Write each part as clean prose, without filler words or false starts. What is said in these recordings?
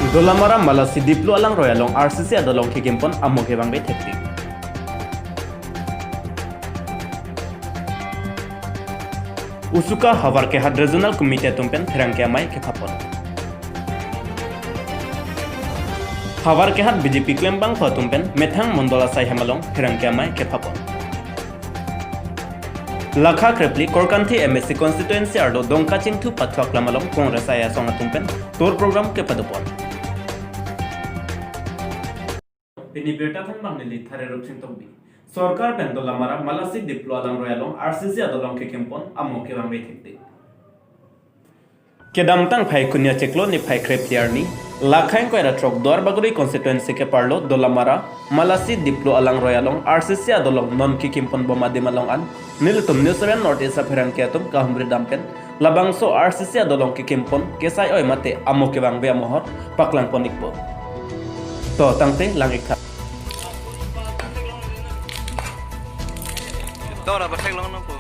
Dolamara Malasi Diplo alang royalong RCC adolong kikimpon amo ke bangbe thekti. Usuka havar ke had regional committee tumpen pherang ke amai ke phapon. Havar ke had BJP klembang pha tumpen methang mondola sai hamalong pherang ke amai ke phapon. Lakha Krepli Korkanthi MSc constituency ardo Dongka Chingthu Pathuak Lamalong Congress aya songa tumpen tour program ke padupon. Pini beta than bangnili thare rup sing tokbi. Sarkar pen Dolamara Malasi Diplo alang royalong RCC adolong ke kempon amo ke bangbe thekti. Kedamtang phai kunya cheklo ni phai krep ni lakhaing koira trok dor baguri constituency ke parlo Dolamara Malasi Diplo alang royalong RCC adolong non ki kimpon boma dimalong an nilitum News 7 North East pherang ke atum kahumri dampen labangso RCC adolong ki kimpon kesai oi mate amo ke bangbe amohor paklang ponikpo to tangte langik. Dora batek long na po.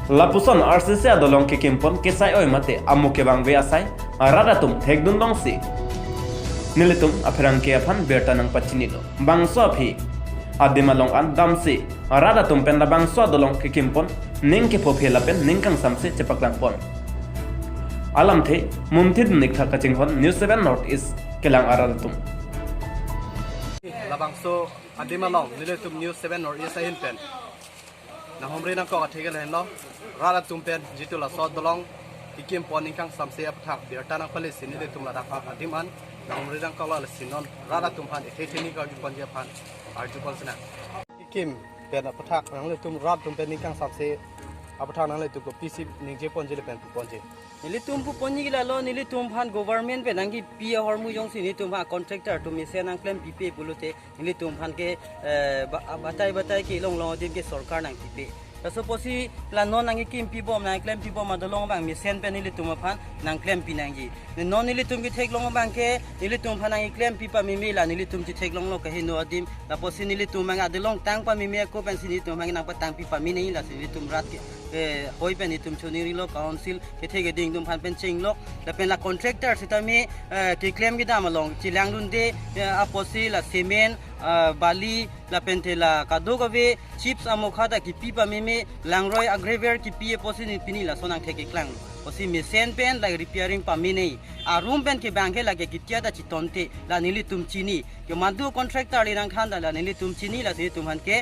Lapuson RCC adolong ke kimpon kesai oi mate amo ke bangbe asai radatum thekdun dongsi nilitum apherang ke aphan berta nang pachinilo bangso aphi adimalong an damsi radatum pen la bangso adolong ke kimpon ning ke phophe lapen ningkang samse chepaklang pon alam the mumthid nikha kaching hon News 7 North East kelang aradatum Labangso adimalong nilitum News 7 North East ahin pen na homri nang ko athegel hen lo radatum pen jitu la so dolong ikim pon ningkang samse apthak berta nang phale sinilitum la dakha adiman na homri nang ko la sinon radatum phan ethe theni ka jupon je phan ar jupon sna ikim pen apthak nang le tum radatum pen ningkang samse apthak nang le tu ko pc ningje pon je le pen pon je nili tum pu ponni gila lo nili tum phan government pe nangi pi hormu jong si ni tum ha contractor tu mi se nang claim pp bulute nili tum phan ke batai batai ki long long din ke sarkar nang pp taso posi la non nangi kim pi bom nang claim pi bom adolong bang mi sen pe nili tum phan nang claim pi nangi non nili tum ki thek long bang ke nili tum phan nangi claim pi pa mi mi la nili tum chi thek long lo ka hino adim la posi nili tum mang adolong tang pa mi mi ko pen si ni tum mang nang pa tang pi pa mi nei la si nili tum rat ke hoi pen tum choni lo council ke thege ding tum phan pen ching lo la pen la contractor sitami ki claim gi dam long chilang dun de aposi la cement bali la pen the la kado gave chips amokha da ki pi pa me me langroi agrever ki pi aposi ni pini la sonang theke klang osi machine pen la repairing pa mi nei a room pen ke bangke la ke kitia da chitonte la nili tum chini ke madu contractor li nang khan da la nili tum chini la si tum han ke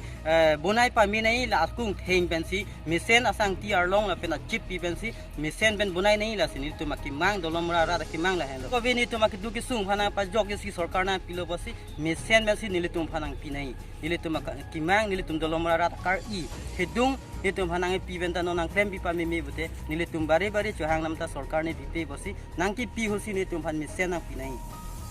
bonai pa mi nei la akung theng pen si machine asang ti arlong la pen a chip pi pen si machine pen bonai nei la si nili tum ki mang dolom ra ra ki mang la hen ko vi ni tum ki du ki sung phana pa jok si sarkar na pilo basi machine pen si nili tum phanang pi nei nili tum ki mang nili tum dolom ra ra kar i hedung ni tum phanang pi ben ta no nang claim pi pa mi mi bute nili tum bare bare chuhang namta sarkar ne pi basi nang ki pi husi ni tum phan mi sen nang pi nai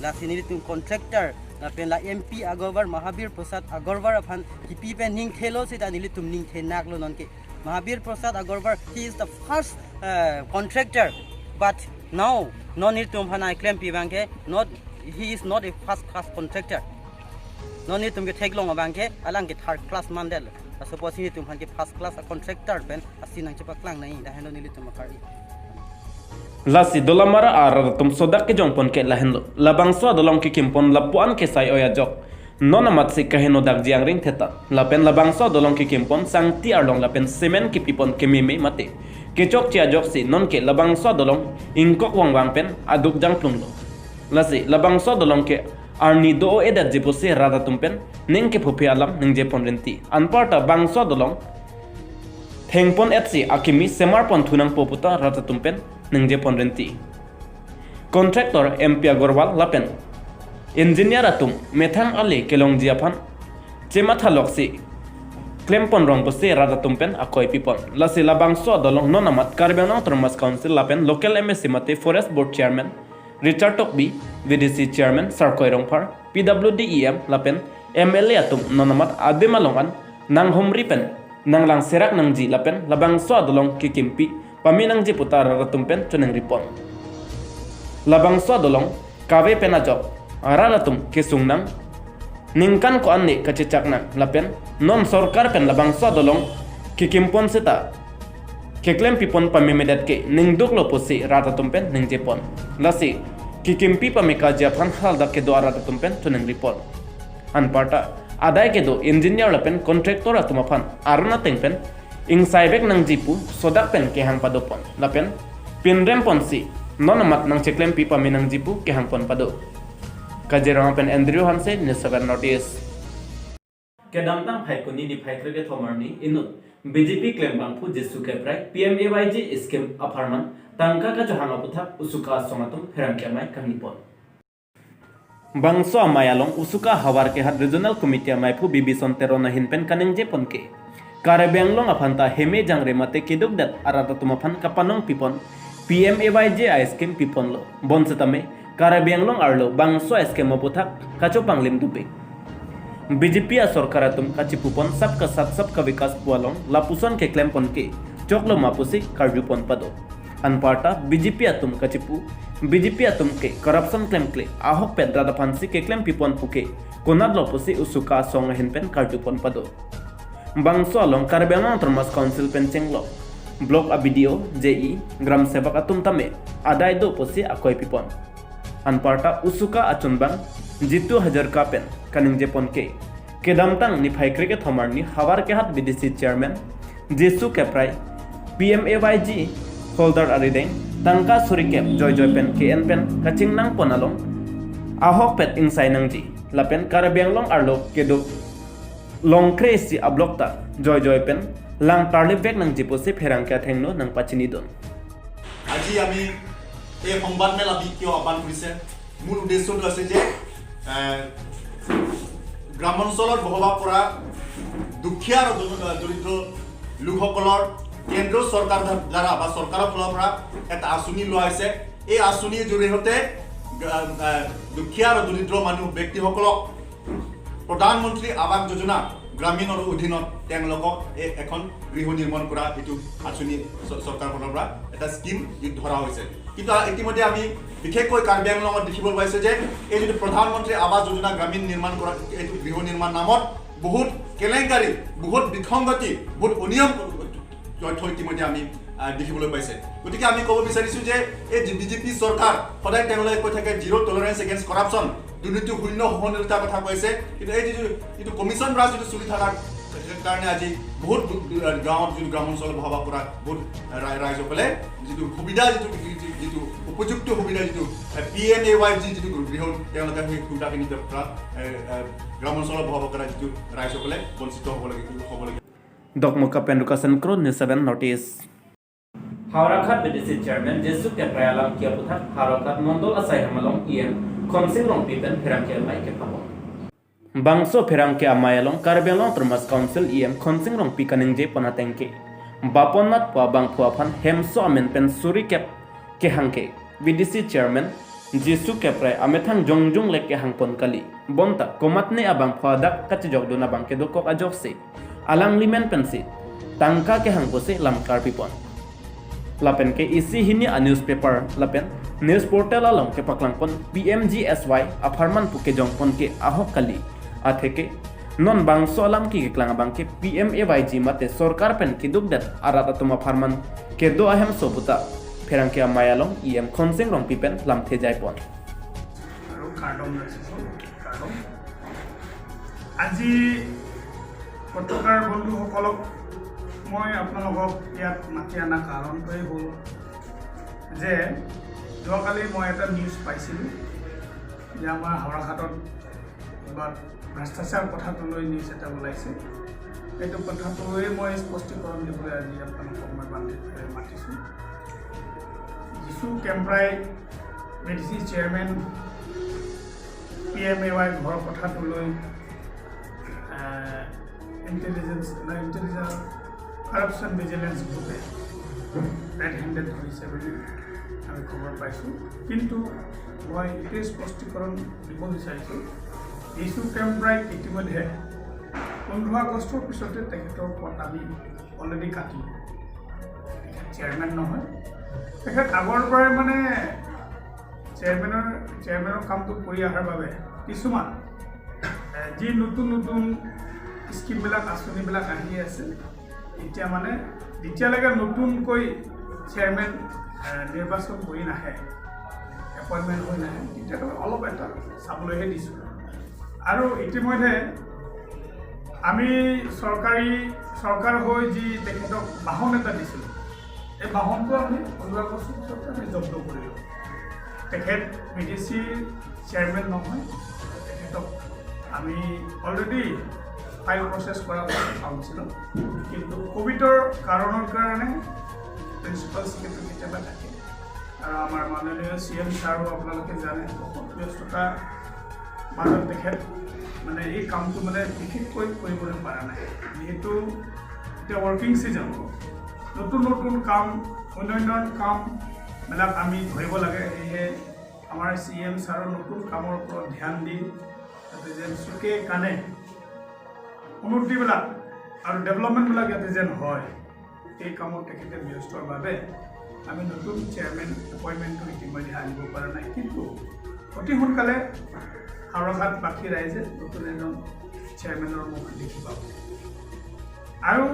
la sinili tum contractor la pen la MP Agarwal Mahabir Prasad Agarwal phan ki pi pen ning thelo se ta nili tum ning the nak lo non ke Mahabir Prasad Agarwal he is the first contractor but now no need tum phan I claim pi bang ke not he is not a first class contractor no need tum ke thek long bang ke alang ke third class mandel suppose ni tum han ke first class contractor pen asinang chepa klang nai da heno nili tum kar lasi Dolamara ar tum sodak ke jongpon ke lahenlo labangso adolong ke kimpon lapuan ke sai oya jok nona matsi kaheno dak jiang ring theta lapen labangso adolong ke kimpon sangti arlong lapen cement ke pipon ke mime mate ke chok chia jok si non ke labangso adolong ingkok wang wang pen aduk jang plunglo lasi labangso adolong ke arni do edat jipose rada tumpen ning ke phope alam ning je pon renti anparta bangso adolong thengpon etsi akimi semarpon thunang poputa rada tumpen ningje ponrenti contractor MP Agarwal lapen engineer atum methang ali kelong jiaphan chematha loksi klempon rongpose rada tumpen akoi pipon lasi labangso adolong nonamat Karbi Anglong Autonomous Council lapen local MSc mate forest board chairman Richard Tokbi VDC chairman Sarkoi Rongphar PWD EM lapen MLA atum nonamat ademalongan nang homri pen Nang lang serak nang ji lapen labang so adolong ki kimpi pami nang ji putar ratum pen chuneng ripon. Labang so adolong kawe pen ajok araratum ke sungnang ningkan ko anne kacicak nang lapen non sarkar pen labang so adolong ki kimpon seta keklem pipon pami medat ke ningduk lo posi ratatum pen ning jepon lasi kikimpi pami ka phan hal dak ke do aratatum pen chuneng ripon. Anparta adai ke do engineer lapen contractor atuma phan aruna tengpen ing saibek nang jipu sodak pen ke hang padopon lapen pinrem pon si non mat nang cheklem pi pami nang jipu ke hang pon pado. Kaziranga pen Andrew Hanse News 7 Notice. Kedamtang phaikoni ni phaikre ke thomarni inut BJP claim bangphu Jisu Keprai PMAYG scheme apharman tangka ka johang aputhak usuka songatum pherang kemai kangnipon. Bangso amayalong usuka hawar ke hat regional committee amaipu bibison terona hinpen kaneng je ponke. Karebenglong aphanta heme jangre mate kiduk dat arata tumaphan kapanong pipon PMAYG scheme pipon lo. Bonsetame Karebenglong arlo bangso scheme aputhak kacho panglim dupe. BJP a sarkaratum kachipupon sabka साथ सबका विकास पुआलों लापुसन के claim पन के चोकलो मापुसी कार्जुपन पदो। अनपार्टा BJP atum kachipu BJP atum ke corruption claim kle ahok pen rada phansi ke claim pipon puke konad lopusi usuka song hinpen karjupon pado. Bangso along Karbi Anglong Autonomous Council pen chenglo block a BDO JE gram sevak atum tame adai do posi akoi pipon. Anparta usuka achunbang Jitu Hazarika pen kaning jepon ke kedamtang ni phaikre ke thomarni hawar ke hat BDC chairman Jisu Keprai PMAYG holder arideng tangka surikep joy joy pen KN pen kaching nang ponalong ahok pet ingsai nang ji lapen Karbi Anglong arlo kedo longkre si ablok ta joy joy pen lang tarli bek nang jiposi pherang kya thengno nang pachini don. আজি আমি এই সংবাদমেল আমি কিয় আহ্বান কৰিছে মূল উদ্দেশ্যটো আছে যে গ্ৰামাঞ্চলত বসবাস কৰা দুখীয়া আৰু দৰিদ্ৰ লোকসকলৰ কেন্দ্ৰ চৰকাৰ দ্বাৰা বা চৰকাৰৰ ফালৰ পৰা এটা আঁচনি লোৱা হৈছে। এই আঁচনিৰ জৰিয়তে দুখীয়া আৰু দৰিদ্ৰ মানুহ ব্যক্তিসকলক প্ৰধানমন্ত্ৰী আৱাস যোজনা গ্ৰামীণৰ অধীনত তেওঁলোকক এই এখন গৃহ নিৰ্মাণ কৰা এইটো আঁচনি চৰকাৰৰ ফালৰ পৰা এটা স্কীম ধৰা হৈছে। কিন্তু ইতিমধ্যে আমি বিশেষকৈ কাৰ্বি আংলঙত দেখিবলৈ পাইছোঁ যে এই যিটো প্ৰধানমন্ত্ৰী আৱাস যোজনা গ্ৰামীণ নিৰ্মাণ কৰা এইটো গৃহ নিৰ্মাণ নামত বহুত কেলেংকাৰী, বহুত বিসংগতি, বহুত অনিয়ম তথ্য ইতিমধ্যে আমি দেখিবলৈ পাইছে। গতিকে আমি ক'ব বিচাৰিছোঁ যে এই বিজেপি চৰকাৰ সদায় তেওঁলোকে কৈ থাকে জিৰ' টলাৰেঞ্চ এগেইনষ্ট কৰাপশ্যন, দুৰ্নীতি শূন্য সহনশীলতাৰ কথা কৈছে। কিন্তু এই যিটো কমিশ্যন ৰাজ যিটো চলি থকাৰ কাৰণে আজি বহুত গাঁৱত যিটো গ্ৰাম অঞ্চলত বসবাস কৰা বহুত ৰাইজসকলে যিটো সুবিধা যিটো উপযুক্ত সুবিধা যিটো PMAYG যিটো গৃহ তেওঁলোকে সেই সুবিধাখিনিৰ পৰা গ্ৰাম অঞ্চলত বসবাস কৰা যিটো ৰাইজসকলে বঞ্চিত হ'ব লাগে। Dokmuka Pendukasan Kro News 7 Notice. Howraghat BDC Chairman Jesu Keprayalam Kiaputhak Howraghat Mondol Asai Hamalong EM Khonsing Rong Pipen Pherang Ke Mai ke Phabon. Bangso Pherang Ke Amayalong Karbi Anglong Autonomous Council EM Khonsing Rong Pikaning Je Ponatengke. Baponat Pua Bang Phua Phan Hemso Amen Pen Suri Kep Ke Hangke BDC Chairman Jisu Keprai Amethang Jongjung Lek Ke Hangpon Kali. Bonta Komatne Abang Phua Dak Kachijok Dona Bang Ke Dokok Ajok Se. Alang limen pensi tangka ke hangpose lamkar pipon. Lapen ke isi hini a newspaper lapen news portal along ke paklangpon PMGSY apharman puke jongpon ke ahok kali atheke non bangso alam ki klang bang ke PMAYG mate sarkar pen kiduk dat arat atuma farman ke do ahem sobuta pherang ke amayalong EM Khonsing rong pipen lamthe jaipon. আৰু কাৰ্ডম ৰাখিছোঁ কাৰ্ডম। আজি পত্ৰকাৰ বন্ধুসকলক মই আপোনালোকক ইয়াত মাতি অনা কাৰণটোৱেই হ'ল যে যোৱাকালি মই এটা নিউজ পাইছিলোঁ যে আমাৰ হাওৰাঘাটত কিবা ভ্ৰষ্টাচাৰ কথাটো লৈ নিউজ এটা ওলাইছে। সেইটো কথাটোৱে মই স্পষ্টীকৰণ দিবলৈ আজি আপোনালোকক মই মাতিছোঁ। Jisu Kemprai BDC chairman PMAY ঘৰৰ কথাটো লৈ ইণ্টেলিজেঞ্চ কৰাপশ্যন ভিজিলেঞ্চ গ্ৰুপে ৰেড হেণ্ডেড ধৰিছে বুলি আমি খবৰ পাইছোঁ। কিন্তু মই এইটোৱে স্পষ্টীকৰণ দিব বিচাৰিছোঁ, জিচু কেম্প্ৰাইক ইতিমধ্যে 15 আগষ্টৰ পিছতে তেখেতৰ পদ আমি অলৰেডি কাটিলোঁ। তেখেত চেয়াৰমেন নহয়। তেখেত আগৰ পৰাই মানে চেয়াৰমেনৰ কামটো কৰি অহাৰ বাবে কিছুমান যি নতুন নতুন স্কিমবিলাক, আঁচনিবিলাক আহি আছে, এতিয়া মানে যেতিয়ালৈকে নতুনকৈ চেয়াৰমেন নিৰ্বাচন কৰি নাহে, এপইণ্টমেণ্ট হৈ নাহে, তেতিয়ালৈকে অলপ এটা চাবলৈহে দিছোঁ। আৰু ইতিমধ্যে আমি চৰকাৰ হৈ যি তেখেতক বাহন এটা দিছিলোঁ, এই বাহনটো আমি 15 আগষ্টৰ পিছতে আমি জব্দ কৰিলোঁ। তেখেত ভিডিচিৰ চেয়াৰমেন নহয়। তেখেতক আমি অলৰেডি ফাইল প্ৰচেছ কৰা হৈছে কাউন্সিলত। কিন্তু ক'ভিডৰ কাৰণৰ কাৰণে প্ৰিন্সিপাল ছেক্ৰেটাৰী কেতিয়াবা থাকে আৰু আমাৰ মাননীয় চি এম ছাৰো আপোনালোকে জানে, বহুত ব্যস্ততা মাজত তেখেত মানে এই কামটো মানে বিশেষকৈ কৰিবলৈ পৰা নাই। যিহেতু এতিয়া ৱৰ্কিং ছিজন, নতুন নতুন কাম, উন্নয়নৰ কামবিলাক আমি ধৰিব লাগে। সেয়েহে আমাৰ চি এম ছাৰৰ নতুন কামৰ ওপৰত ধ্যান দি যাতে যেন চুকে কাণে উন্নতিবিলাক আৰু ডেভেলপমেণ্টবিলাক ইয়াতে যেন হয়, এই কামত তেখেতে ব্যস্তৰ বাবে আমি নতুন চেয়াৰমেন এপইণ্টমেণ্টটো ইতিমধ্যে আনিব পৰা নাই। কিন্তু অতি সোনকালে হাওৰাঘাটবাসী ৰাইজে নতুন এজন চেয়াৰমেনৰ মুখ দেখি পাব। আৰু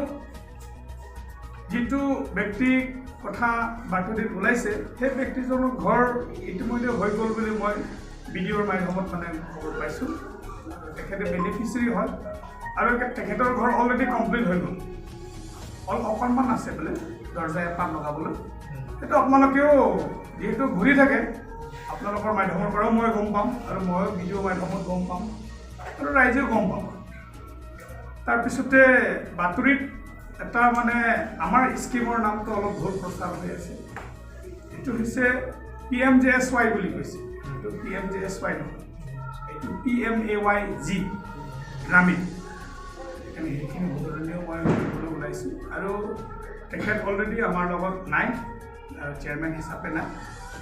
যিটো ব্যক্তিৰ কথা বাতৰিত ওলাইছে, সেই ব্যক্তিজনৰ ঘৰ ইতিমধ্যে হৈ গ'ল বুলি মই ভিডিঅ'ৰ মাধ্যমত মানে খবৰ পাইছোঁ। তেখেতে বেনিফিচিয়াৰী হয় আৰু তেখেতৰ ঘৰ অলৰেডি কমপ্লিট হৈ গ'ল। অলপ অকণমান আছে বোলে দৰ্জা এপাত লগাবলৈ। সেইটো আপোনালোকেও যিহেতু ঘূৰি থাকে, আপোনালোকৰ মাধ্যমৰ পৰাও মই গম পাম আৰু ময়ো ভিডিঅ' মাধ্যমত গম পাম আৰু ৰাইজেও গম পাব। তাৰপিছতে বাতৰিত এটা মানে আমাৰ স্কীমৰ নামটো অলপ ভুল প্ৰচাৰ হৈ আছে। এইটো হৈছে পিএমজেএছৱাই বুলি কৈছে। এইটো পিএমজেএছৱাই নহয়, এইটো পিএমএৱাই জি গ্ৰামীণ। সেইকাৰণে সেইখিনি শুধৰণিও মই কৰিবলৈ ওলাইছোঁ। আৰু তেখেত অলৰেডি আমাৰ লগত নাই আৰু চেয়াৰমেন হিচাপে নাই,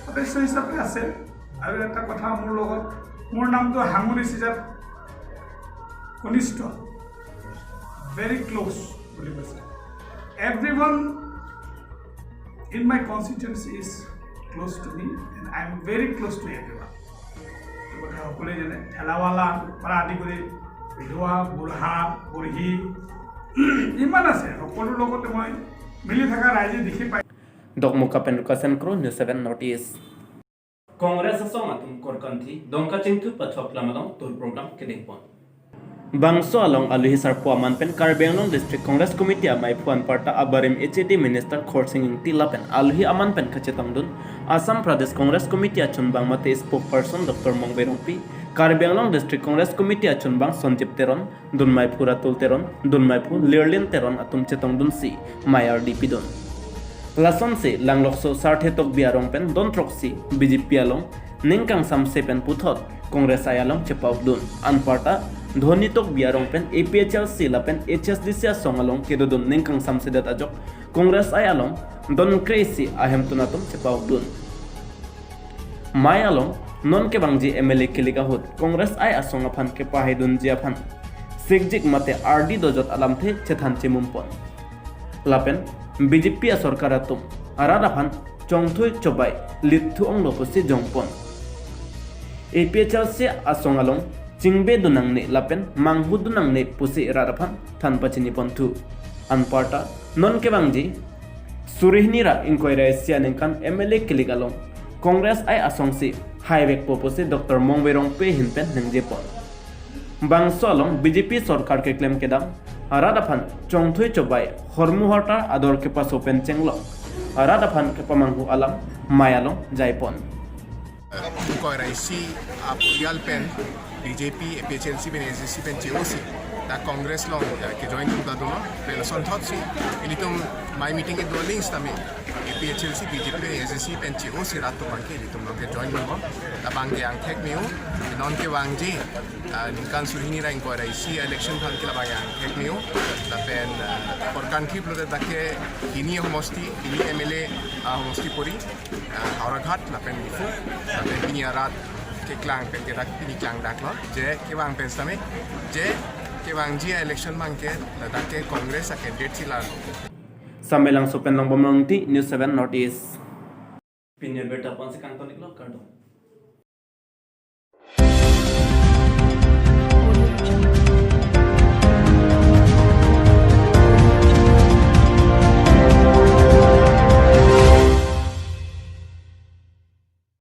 সদস্য হিচাপে আছে। আৰু এটা কথা, মোৰ লগত মোৰ নামটো সাঙুৰি চিজাত কনিষ্ঠ, ভেৰি ক্ল'জ বুলি কৈছে। Everyone in my constituency is close to me and I am very close to everyone. এই কথা সকলোৱে জানে। ঠেলাৱালা পৰা আদি কৰি বিধৱা, বুঢ়া বুঢ়ী ইমান আছে, সকলোৰ লগতে মই মিলি থকা ৰাইজে দেখি পায়। Dokmuka Penruka Crew, News 7 North East. Congress asong atum korkanthi dongka chingthu pathok lamalong tour program kedingpon. Bangso along aluhi sarpo aman pen Karbi Anglong District Congress Committee amai phuan parta abarim HAD Minister Khorsing Ingti lapen aluhi aman pen khachetong dun Assam Pradesh Congress Committee achun bang mate spokesperson Dr. Mongbe Rongpi, Karbi Anglong District Congress Committee achun bang Sanjeev Teron, Dunmai Phu Ratul Teron, Dunmai Phu Lirlin Teron atum chetong dun si Mayar DP dun. Lason si langlokso sarthe tok biarong pen don trok si BJP along ningkang sam se pen puthot Congress ayalong chepauk dun anparta dhoni tok biarong pen APHL si la pen HSDC asong along kedodun ningkang sam se dat ajok Congress ayalong don crazy ahem tunatum chepauk dun. Mai along non ke bangji MLA kilika hut Congress ay asong aphan ke pahidun jiaphan sikjik mate RD dojot alam the chethan chimumpon lapen BJP a sarkar atum ararafan chongthui chobai lithu ong loposi jongpon APHLC asong along chingbe dunang ne lapen manghu dunang ne pusi rarafan thanpachini ponthu anparta non ke bangji surihnira inquiry sia nengkan MLA kilikalong Congress ai asong si highway poposi Dr. Mongberong pe hinpen nengjepon bangso along BJP sarkar ke claim kedam aradafan chongthui chobai hormuhorta ador ke pasopen chenglo aradafan ke pamanghu alam mayalong jaipon. Inquiry a porial pen BJP APHLC pen AJC pen JOC ta Congress long ke join tum ta dono relation thot si ilitum my meeting ke do links tami APHLC BJP AJC pen JOC rat to bangke ilitum lo ke join mo ta bangke ang thek miu non ke wangji ningkan surhini ra inquiry si election than ke la bang ang thek miu la pen korkanthi plote dake তিনি সমষ্টি তিনি MLA সমষ্টি পৰি হাওৰাঘাট লাপেন ডিফু লাপেন তিনি আৰাত ke klang pen ke dak pini klang dak lo je ke wang pen same je. Ke wangji election mangke Ladakh ke Congress a candidate si lalo. Samelang sopen long bomrong ti News 7 North East. Pinya beta pon si kangton iklo kardo.